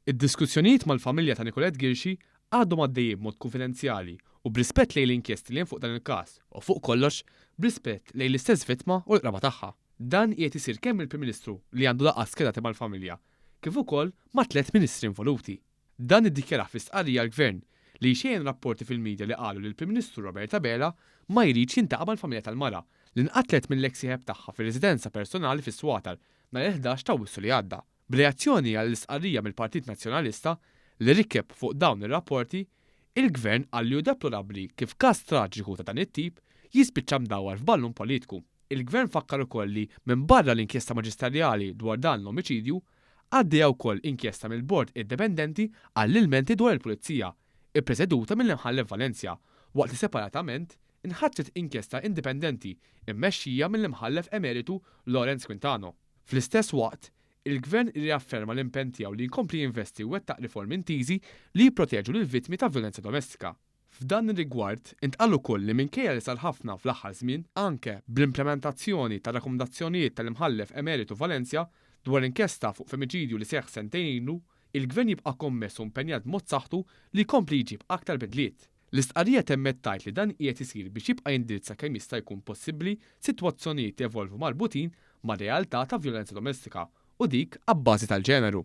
Id-diskussjonijiet mal-familja ta' Nicolette Ghirxi għadhom għaddejjin b'mod kunfidenzjali u b'rispett lejn l-inkjesti li hemm fuq dan il-każ u fuq kollox b'rispett lejn l-istess vittma u l-qraba tagħha. Dan qiegħed isir kemm mill-Prim Ministru li għandu laqgħat skedati mal-familja kif ukoll mat-tlett Ministri involuti. Dan iddikjarah fi stqarrija l-Gvern li jxejjen rapporti fil-media li qalu li l-Prim Ministru Robert Abela ma jridx jiltaqa' mal-familja tal-mara li nqatlet mill-eks sieħeb tagħha fir-residenza personali fis-Swatar nhar il-11 t'Awwissu li għadda. B'reazzjoni għall-istqarrija mill-Partit Nazzjonalista li rikeb fuq dawn ir-rapporti, il-Gvern qal li hu deplorabbli kif każ traġiku ta' dan it-tip jispiċċa mdawwar f'ballun politiku. Il-Gvern fakkar ukoll li minbarra l-inkjesta maġisterjali dwar dan l-omiċidju, għaddejja wkoll inkjesta mill-Bord Indipendenti għall-Ilmenti dwar il-Pulizija, ippreseduta mill-Imħallef Valenzia, waqt li separatament inħatret inkjesta indipendenti mmexxija mill-Imħallef Emeritu Lawrence Quintano. Fl-istess waqt, il-Gvern irriafferma l-impenn tiegħu li jkompli jinvesti u jwettaq riformi intiżi li jipproteġu lill-vittmi ta' vjolenza domestika. F'dan ir-rigward, intqal ukoll li minkejja li sar ħafna fl-aħħar żmien, anke bl-implementazzjoni tar-rakkomandazzjonijiet tal-Imħallef Emeritu Valenzia dwar inkjesta fuq femiċidju li seħħ sentejn ilu, il-Gvern jibqa' kommess u impenjat b'mod saħħtu li jkompli jġib aktar bidliet. L-istqarrija temmet tgħid li dan qiegħed isir biex jibqa' jindirizza kemm jista' jkun possibbli sitwazzjonijiet li jevolvu marbutin mar-realtà ta' vjolenza domestika u dik abbażi tal-ġeneru.